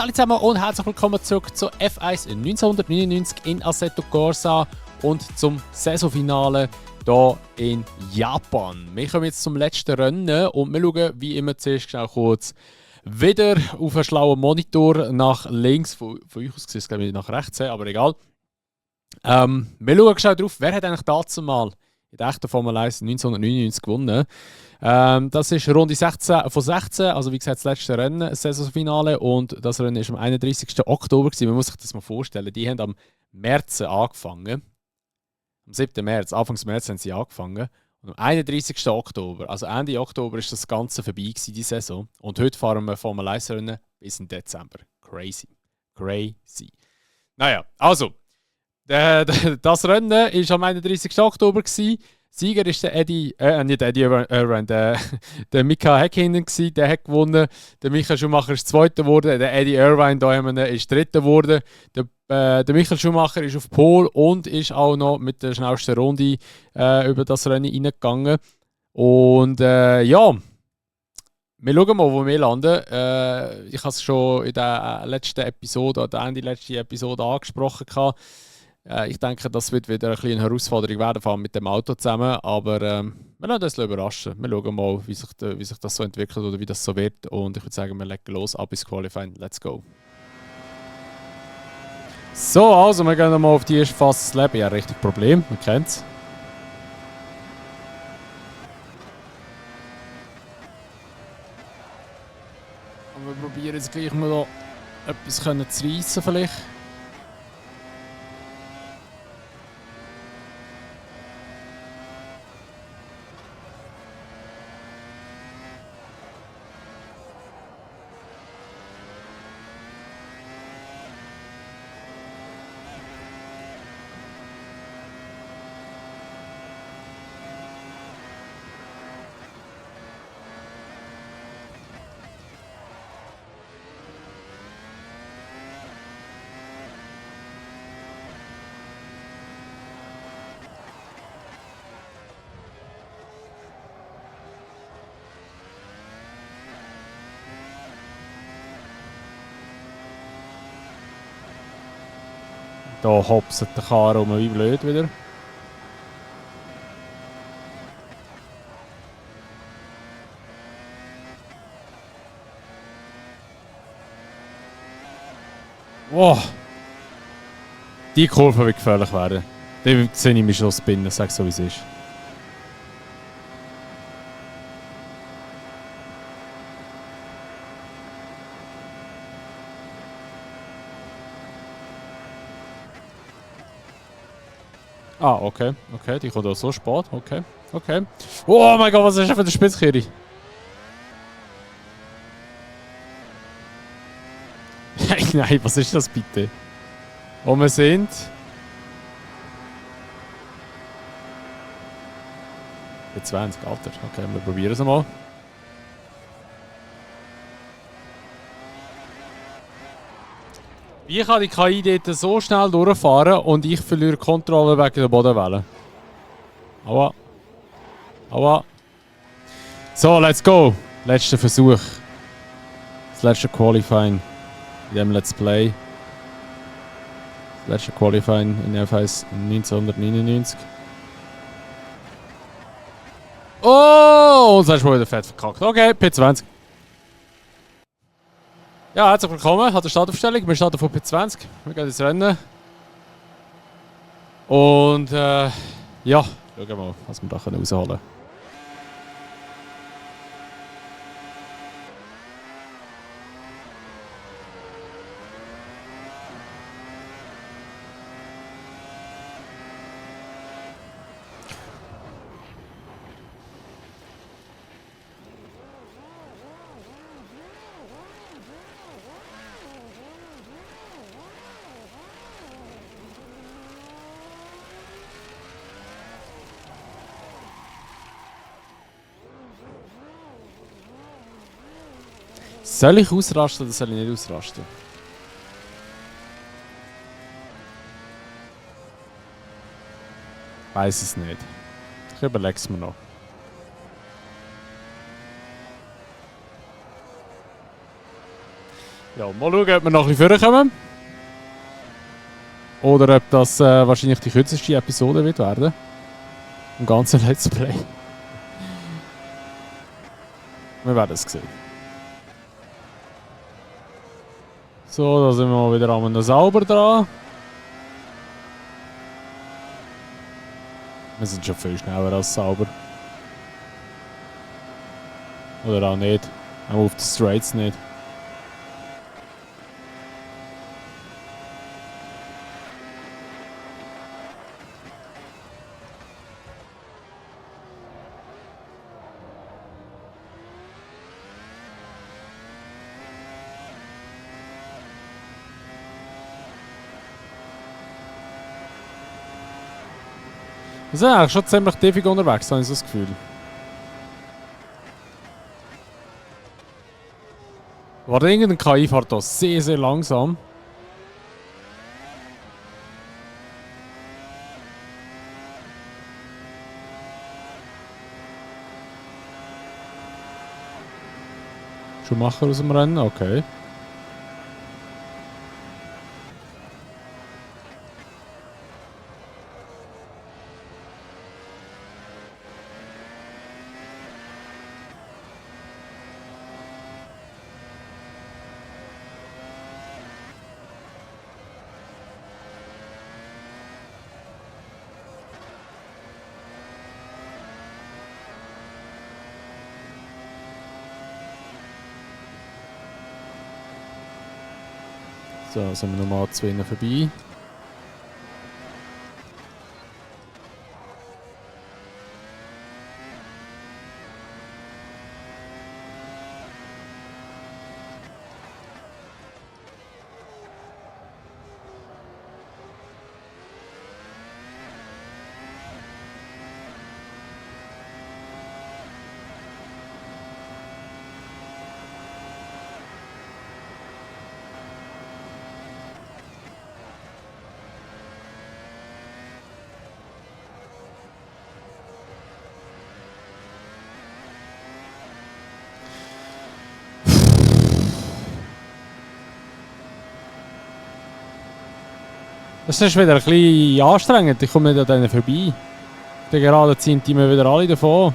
alle zusammen und herzlich willkommen zurück zu F1 1999 in Assetto Corsa und zum Saisonfinale hier in Japan. Wir kommen jetzt zum letzten Rennen und wir schauen wie immer zuerst schnell kurz wieder auf einen schlauen Monitor nach links, von euch aus gesehen, glaube ich nach rechts, aber egal. Wir schauen schnell drauf, wer hat eigentlich dazu mal in der echten Formel 1 1999 gewonnen. Das ist Runde 16 von 16, also wie gesagt das letzte Rennen, das Saisonfinale, und das Rennen war am 31. Oktober gewesen. Man muss sich das mal vorstellen, die haben am März angefangen. Am 7. März, Anfang März haben sie angefangen. Und am 31. Oktober, also Ende Oktober, ist das Ganze vorbei gewesen, die Saison. Und heute fahren wir Formel 1 Rennen bis in Dezember. Crazy. Crazy. Naja, also, das Rennen war am 31. Oktober gewesen. Sieger ist der nicht Eddie Irvine, der Mika Häkkinen gewesen, der hat gewonnen. Der Michael Schumacher ist Zweiter geworden, der Eddie Irvine da ist Dritter geworden. Der Michael Schumacher ist auf Pole und ist auch noch mit der schnellsten Runde über das Rennen reingegangen. Und ja, wir schauen mal, wo wir landen. Ich habe es schon in der letzten Episode, oder Ende letzten Episode angesprochen. Ich denke, das wird wieder eine kleine Herausforderung werden, vor allem mit dem Auto zusammen. Aber wir lassen uns überraschen. Wir schauen mal, wie sich das so entwickelt oder wie das so wird. Und ich würde sagen, wir legen los, ab ins Qualifying. Let's go. So, also wir gehen mal auf die erste Phase des Leben. Ja, richtig Problem, man kennt es. Aber wir probieren jetzt gleich mal da etwas zu reissen vielleicht. Da hopset der Karre rum wie blöd wieder. Wow! Die Kurve wird gefährlich werden. Da sehe ich mich schon spinnen, sag so wie es ist. Ah, okay, okay, die kommt auch so spät, okay, okay. Oh mein Gott, was ist das für eine Spitzkirche? Nein, was ist das bitte? Wo wir sind? Bei 20, Alter, okay, wir probieren es mal. Wie kann die KI dort so schnell durchfahren und ich verliere Kontrolle wegen der Bodenwelle? Aua. So, let's go. Letzter Versuch. Das letzte Qualifying in diesem Let's Play. Das letzte Qualifying in F1 1999. Oh, und das ist mal wieder fett verkackt. Okay, P20. Ja, herzlich willkommen, hat eine Startaufstellung. Wir starten von P20. Wir gehen ins Rennen. Und ja, schauen wir mal, was wir da rausholen können. Soll ich ausrasten oder soll ich nicht ausrasten? Weiß es nicht. Ich überlege es mir noch. Ja, mal schauen, ob wir noch ein bisschen vorkommen. Oder ob das wahrscheinlich die kürzeste Episode wird werden. Im ganzen Let's Play. Wir werden es sehen. So, da sind wir mal wieder an sauber dran. Wir sind schon viel schneller als sauber. Oder auch nicht. Auch auf den Straights nicht. Wir sind eigentlich schon ziemlich tiefig unterwegs, habe ich so das Gefühl. War irgendein KI fährt da sehr, sehr langsam. Schumacher aus dem Rennen, okay. So, sind wir nochmal zu ihnen vorbei. Das ist wieder ein bisschen anstrengend, ich komme nicht an denen vorbei. Dann gerade ziehen die mir wieder alle davon.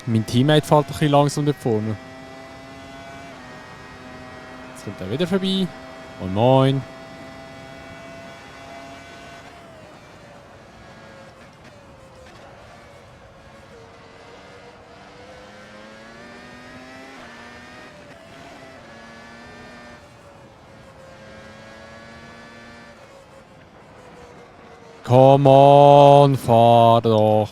Mein Teammate fällt ein bisschen langsam dort vorne. Jetzt kommt er wieder vorbei. Moin moin. Come on, fahr doch.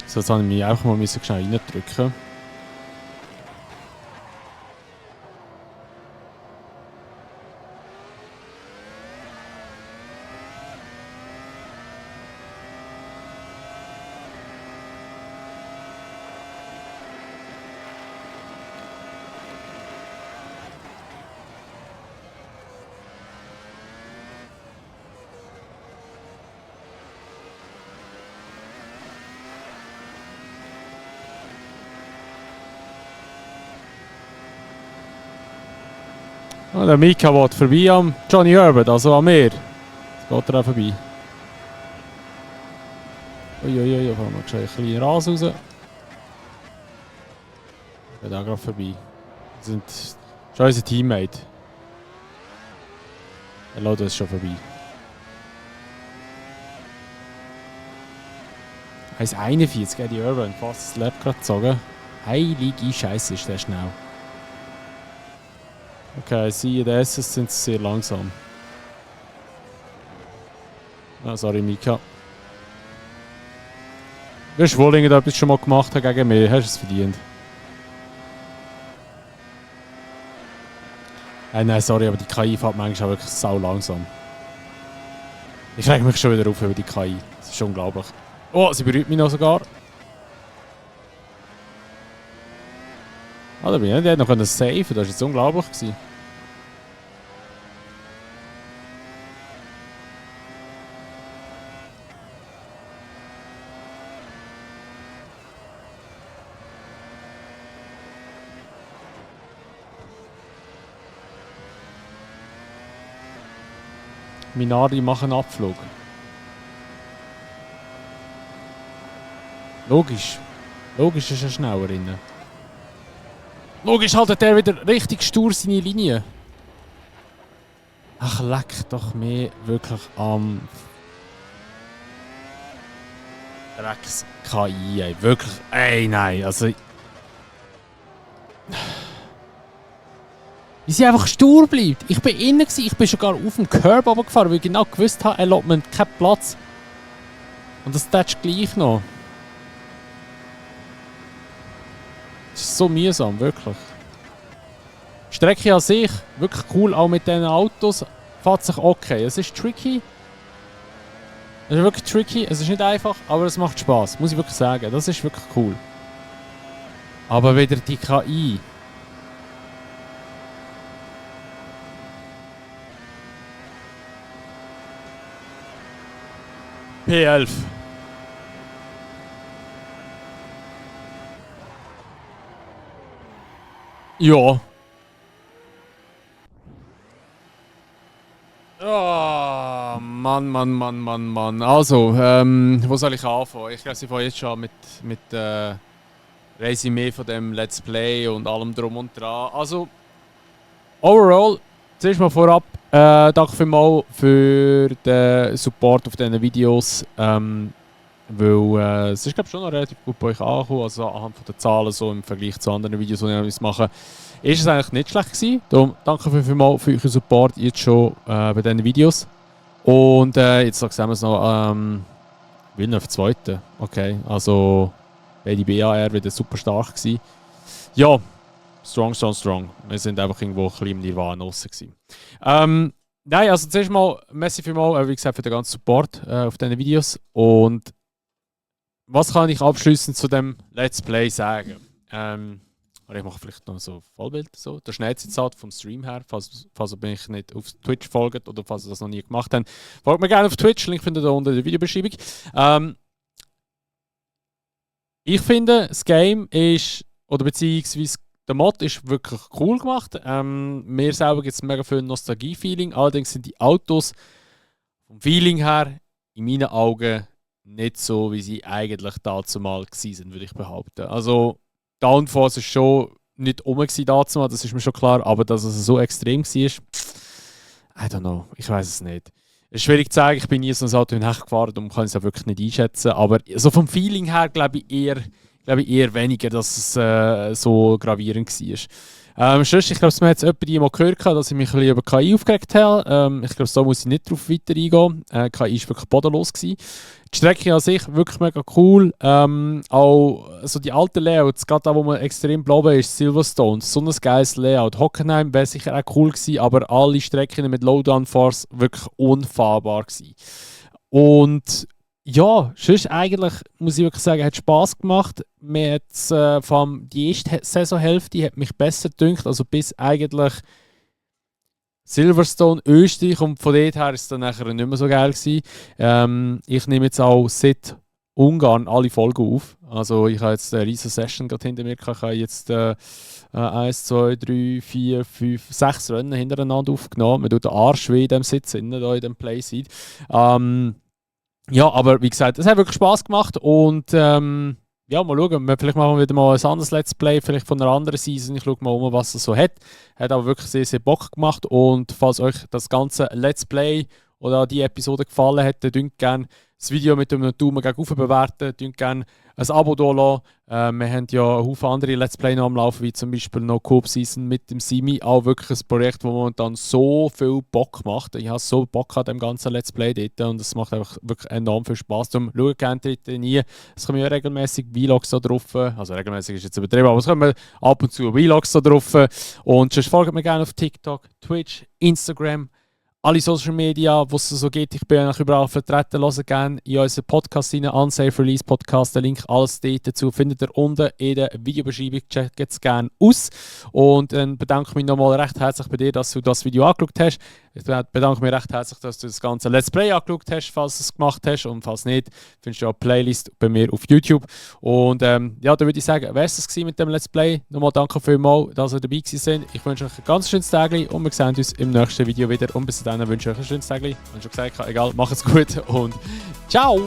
So, jetzt habe ich mich auch mal schnell reindrücken. Oh, der Mika will vorbei am Johnny Herbert, also an mir. Jetzt geht er auch vorbei. Uiuiui, da fahren wir einen kleinen Rasen raus. Geht auch gerade vorbei. Das ist schon unser Teammate. Er lässt uns schon vorbei. 1,41, Eddie Irvine, fast das Lab gerade gezogen. Heilige Scheiße, ist der schnell. Okay, sie in der SS sind sehr langsam. Ah, sorry, Mika. Wirst wohl irgendetwas schon mal gemacht haben gegen mich, hast du es verdient. Nein, sorry, aber die KI fährt manchmal wirklich sau langsam. Ich reg mich schon wieder auf über die KI. Das ist unglaublich. Oh, sie berührt mich noch sogar. Ah, da bin ich nicht. Die hat noch safen, das war jetzt unglaublich gewesen. Minardi machen einen Abflug. Logisch. Logisch ist er schneller drin. Logisch haltet er wieder richtig stur seine Linie. Ach, leck doch mir wirklich am... Drecks KI, ey. Wirklich, ey, nein, also... Wie sie einfach stur bleibt. Ich bin innen gewesen, ich bin schon gar auf dem Curb runtergefahren, weil ich genau gewusst habe, er lässt mir keinen Platz. Und das tätscht gleich noch. Das ist so mühsam, wirklich. Die Strecke an sich, wirklich cool, auch mit diesen Autos, fährt sich okay. Es ist tricky. Es ist wirklich tricky, es ist nicht einfach, aber es macht Spaß, muss ich wirklich sagen. Das ist wirklich cool. Aber wieder die KI. P11. Ja. Oh, Mann. Also, wo soll ich anfangen? Ich glaube, ich fange jetzt schon mit Resümee von dem Let's Play und allem drum und dran. Also, overall, zuerst mal vorab, danke vielmals für den Support auf diesen Videos. Weil es ist, glaube ich, schon noch relativ gut bei euch angekommen. Also anhand von den Zahlen so im Vergleich zu anderen Videos, die ich mache, ist es eigentlich nicht schlecht gewesen. Darum danke vielmals für euren Support jetzt schon bei diesen Videos. Und jetzt sehen wir es noch, Villeneuve Zweite. Okay, also beide BAR wieder super stark gewesen. Ja, strong. Wir sind einfach irgendwo ein bisschen im Nirvana raus gewesen. Nein, also zuerst mal, merci vielmals, wie gesagt, für den ganzen Support auf diesen Videos. Und was kann ich abschließend zu dem Let's Play sagen? Oder ich mache vielleicht noch so Vollbild. So. Der Schnellzitat vom Stream her, falls ihr mich nicht auf Twitch folgt oder falls ihr das noch nie gemacht habt. Folgt mir gerne auf Twitch, Link findet ihr unten in der Videobeschreibung. Ich finde, das Game ist, oder beziehungsweise der Mod ist wirklich cool gemacht. Mir selber gibt es mega viel Nostalgie-Feeling. Allerdings sind die Autos vom Feeling her in meinen Augen nicht so, wie sie eigentlich dazu mal waren, würde ich behaupten. Also Downforce ist schon nicht dazu mal, das ist mir schon klar, aber dass es so extrem war, I don't know, ich weiß es nicht. Es ist schwierig zu sagen, ich bin nie so ein Auto in Hecht gefahren, darum kann ich es ja wirklich nicht einschätzen, aber so vom Feeling her glaube ich eher weniger, dass es so gravierend war. Sonst, ich glaube, man hat es jemand mal gehört, dass ich mich ein bisschen über KI aufgeregt habe. Ich glaube, da muss ich nicht drauf weiter eingehen. KI war wirklich bodenlos gewesen. Die Strecke an sich wirklich mega cool. Auch so die alten Layouts, gerade da, wo man extrem bleiben ist, Silverstone, so ein geiles Layout. Hockenheim wäre sicher auch cool gewesen, aber alle Strecken mit Low-Down-Force wirklich unfahrbar gewesen. Und ja, sonst eigentlich, muss ich wirklich sagen, hat Spass gemacht. Mir hat die erste Saisonhälfte hat mich besser gedünkt, also bis eigentlich Silverstone, Österreich, und von dort her ist es dann nachher nicht mehr so geil gewesen. Ich nehme jetzt auch seit Ungarn alle Folgen auf. Also ich habe jetzt eine riesen Session gerade hinter mir. Ich habe jetzt 1, 2, 3, 4, 5, 6 Rennen hintereinander aufgenommen. Man tut den Arsch weh in dem Sitz, in dem Playseat. Ja, aber wie gesagt, es hat wirklich Spass gemacht und ja, mal schauen, vielleicht machen wir wieder mal ein anderes Let's Play, vielleicht von einer anderen Season. Ich schaue mal um, was es so hat. Hat aber wirklich sehr, sehr Bock gemacht und falls euch das ganze Let's Play oder die Episode gefallen hat, dann gerne das Video mit einem Daumen gegen oben bewerten, gerne ein Abo da lassen. Wir haben ja einen Haufen andere Let's Play noch am Laufen, wie zum Beispiel noch Coop Season mit dem Simi. Auch wirklich ein Projekt, das momentan so viel Bock macht. Ich habe so Bock an dem ganzen Let's Play dort und es macht einfach wirklich enorm viel Spass. Darum schaut gerne dort nie. Es kommen ja regelmäßig Vlogs da drauf. Also regelmäßig ist jetzt übertrieben, aber es kommen ab und zu Vlogs da drauf. Und sonst folgt mir gerne auf TikTok, Twitch, Instagram. Alle Social Media, wo es so geht, ich bin eigentlich überall vertreten. Hört gerne in unseren Podcast rein, Unsafe Release Podcast. Den Link, alles dort dazu findet ihr unten in der Videobeschreibung. Checkt es gerne aus. Und dann bedanke ich mich nochmal recht herzlich bei dir, dass du das Video angeschaut hast. Ich bedanke mich recht herzlich, dass du das ganze Let's Play angeschaut hast, falls du es gemacht hast. Und falls nicht, findest du auch eine Playlist bei mir auf YouTube. Und ja, da würde ich sagen, wer ist das mit dem Let's Play? Nochmal danke vielmals, dass ihr dabei gewesen seid. Ich wünsche euch ein ganz schönes Tag und wir sehen uns im nächsten Video wieder. Und bis dann wünsche ich euch ein schönes Tag. Ich habe schon gesagt, egal, macht's gut und ciao!